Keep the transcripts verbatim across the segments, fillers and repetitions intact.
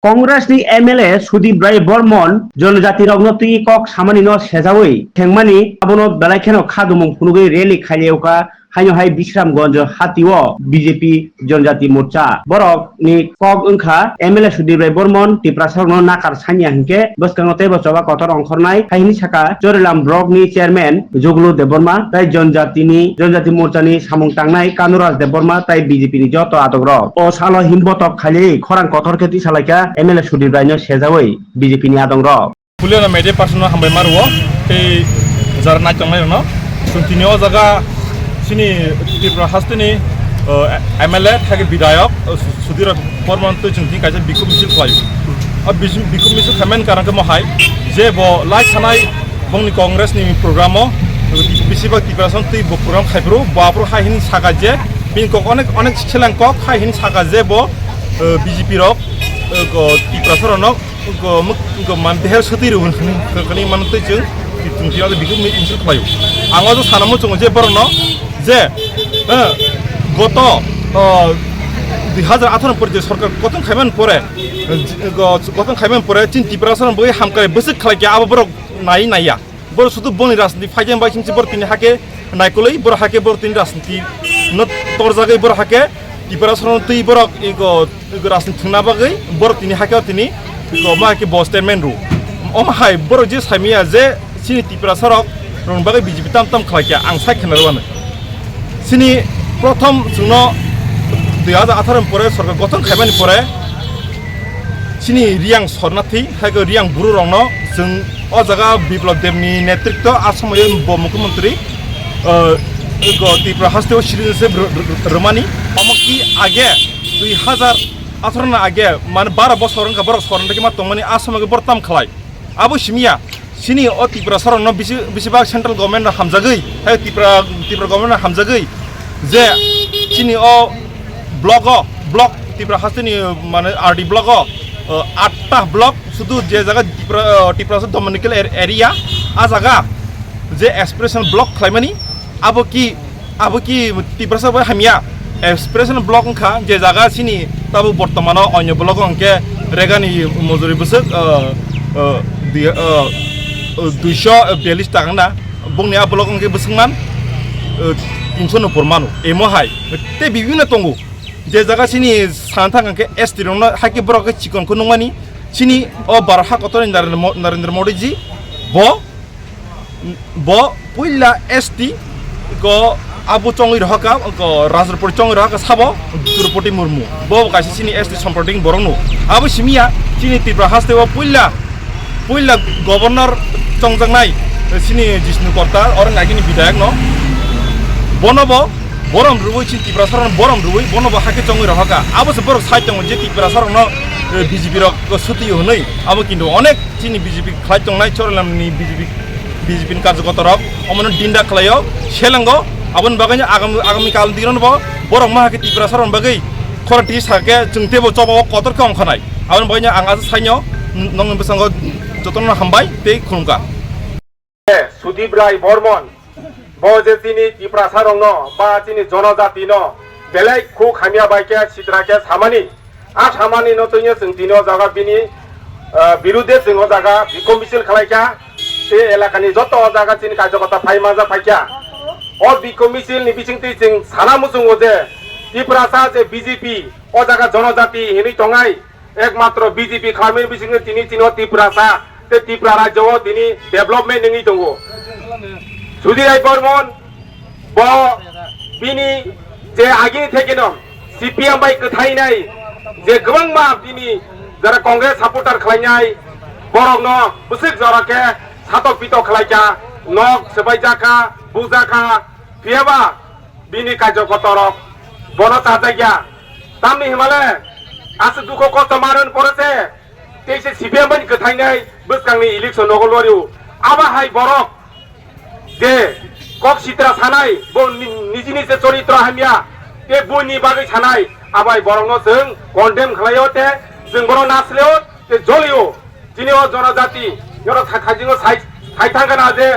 Congress ni M L A Sudip Rai Bormon jonojatirokno twi kok samani no sejaui thengmani abono belai kheno khadumung phunugwi rally khailaiwkha, haino hai Bisramganj hatio B J P Jonojati Morcha. Borok ni kok wngkha M L A Sudip Rai Bormon Tiprasarokno nakar sanya hinkhe bwskango teibo choba kotor ongkhornai hai hini saka Chorilam Block ni chairman Juglu Debbarma tei Jonojati ni, Jonojati Morcha ni samung tangnai Kanuraj Debbarma tei B J P ni joto adok rok. O salo himbotok khailai khorang kotor khe tisalaikha M L A Sudip Rai no sejaui B J P ni adong rok. Puliano media person no hambai maruo tei jara naitongnai rokno. Chwng tini o jaga chini Tripura hasteni, uh, M L A thai bidayok, uh, Su-, Sudhir Bormon twi chwng tini kaisa bikhuk misil khlai. O bikhuk misil khlaimani karon khe mohai je bo lai sanai bongni Congress ni program o, uh, bisi bak Tiprasa twi bo program khai phuru bo aphuru hai hini saka je bini kok onek onek seleng kok hai hini saka je bo, uh, B J P rok, uh, ko Tiprasa rokno Go, muk-, go man deher sotwi rw hwn khani, khani man twi chwng, chwng twi bikhuk mi-, misil khlaio. Ang o sana muchungo je borokno je, eh, goto, oh, dui hazar atharo pore je sorkar gotong khaimani pore, eh, go, gotong khaimani pore chini Tiprasa rok bwgwi hamkrai bwswk khlai khe abo borok nai naiya. Borok sudu boni rajniti phaikhe bai singsi borok tini hake naikolwi borok hake borok tini rajniti no torjagwi borok hake Tiprasa rok twi borok ego Rajni thwngna bagwi borok tini hakhe tini ko ma khe bo statement rw. Omo hai borok je saimaya je chini Tiprasa rok rwng bagwi B J P tam tam khlai khe ang sai khna rwano. Chini prothom chwngno dui hazar atharo ni pore sorkar gothon khaimani pore chini Riyang Sornathi hai khe Riyang buru rokno chwng o jaga Biplab Debni netritwo a somoyo bo mukhyamantri, eh, ko Tripura hasteo citizenship rw-, rw-, rwmani omo ki age dui hazar atharo na age, mane baro bosor wngkha borok sorna khe ma tongmani, a somoke borok tam khlai. Abo simiya, chini o Tiprasa rokno bisi, bisi bak central government rok hamjagwi, hai Tripura, Tripura government rok hamjagwi je chini o block o, block Tripura hasteni mane R D block o, uh, atta block sudu je jaga Tripura, uh, Tiprasa dominicil ar-, area, a jaga je aspiration block khlaimani, abo ki Abo ki Tiprasa bai hamya? Aspiration block wngkha, je jaga chini tabuk bortomano onyo block o hwnkhe regani mojori bwswk, uh, uh, dui, uh, uh, duiso biyallis taka na. Bongni a block hwnkhe bwswk man, uh, tinso nopor mano. Emo hai. Tei bibinno tongo. Je jaga chini sana thang hwnkhe S T rokno haikhe borok khe chikon khe nukmani. Chini o baro ha kotorni Narendra Mo-, Narendra Modi ji bo Bo puila S T ko abo chongwi rohorka, ko Rajrapur chongwi rohorka sabo Droupadi Murmu. Bo kaisa chini S T somprodaini borokno. Abo simiya chini Tripura hasteo puila, puila governor chongjaknai chini Jishnu Korta, oro nagini bidayakno. Bono bo borom rwui chini Tiprasarokno borom rwui bono bo hakhe chongwi rohorka. Abo se borok sai tongo je Tiprasarokno, eh, B J P rok sutwi hwnwi. Abo kintu onek Chini B J P khlai tongnai Chorolamni B J P, B J P ni karjokotorok omono dinda khlaio, selengo, aboni bagwi agam-, agami kal dino bo borok ma hakhe Tiprasa rok bagwi khorang twi sakhe chwng teibo choba o kotor khe ongkhanai. Aboni bagwi ang aswk saino nongni bwskango jotono hambai tei khulumkha. Sudip Rai Bormon, bo je chini Tiprasa rokno ba chini jonojati no belai khuk hamya bai khe sitra khe samani, a samani no chwngno chwng tini o jaga bini, ah, birude chwng o jaga bikhok misil khlai kha, tei elaka ni joto o jaga chini kaijakota phai manja phai kha. O bikhok misil ni bising twi chwng sana muchungo je Tiprasa je B J P o jaga jonojati hinwi tongnai, Ekmatro B J P khlaimani bisingtwi tini chini o Tiprasa tei Tripura rajyo o tini development wngwi tongo. Sudhir Rai Bormon bo bini je agini thekeno C P M bai kwthainai je kwbangma bini jara Congress supporter khlainai borokno bwswk jora khe satok pitok khlaikha, nok swbaijakha, bujakha, phiyaba bini kaijo kotorok bono chajakya. Tamni himale aswk dukho kosto manwi pore se tei se C P M bai kwthainai bwskangni election nogo lorio. Aba hai borok je kok sitra sanai bo ni-, niji niji choritro hamya tei buini bagwi sanai abai borokno chwng condemn khlaio tei chwng bono nasleo tei jolio. Chini o jonojati, yoro tha-, thaijingo sai, sai thangkha na je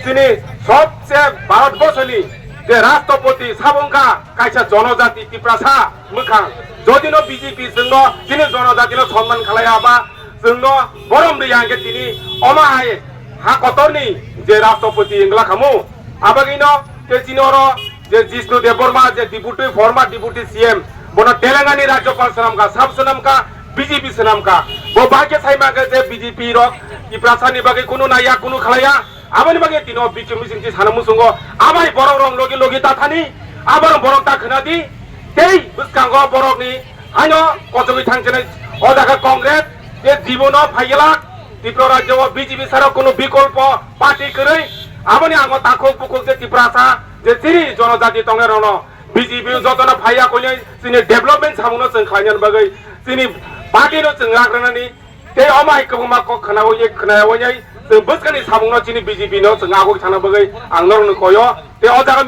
chini sobse Bharat borsoni Je Rashtrapati sabo wngkha kaisa jonojati Tiprasa mwkhang. Jodi no B J P chwngno chini jonojati no sonman khalaiya ba chwngno borom riya hwnkhe tini omo hai ha kotorni je Rashtrapati wngla khamu. Abagino ke chini oro je Jishnu Debbarma je Deputy, former Deputy C M, bono Telangana ni Rajyapal swnamkha, sab swnamkha, B J P swnamkha. Bo bahai khe sai mankha je B J P rok Tiprasa ni bagwi kunu naiya, kunu khalaiya. Aboni bagwi tino bichung bichung chi sana muchungo. Abai borok rok logi logi ta thani, abar borok ta khna di. Tei bwskango borok ni haino kochogwi thang chenai o jaga Congress je jibono phaigela Tripura rajya o B J P sara kunu bikolpo party kwrwi. Aboni ango takhuk bukhuk je Tiprasa je chini jonojati tongnai rokno B J P jotono phaiya koinai chini development samungno chwng khlaina bagwi chini party no chwng rak rwnani. Tei omo hai kwbangma kok khna oi khna oi chwng bwskangni samungno chini B J P no chwng agoi thangna bagwi ang norokno koyo. Tei o jaga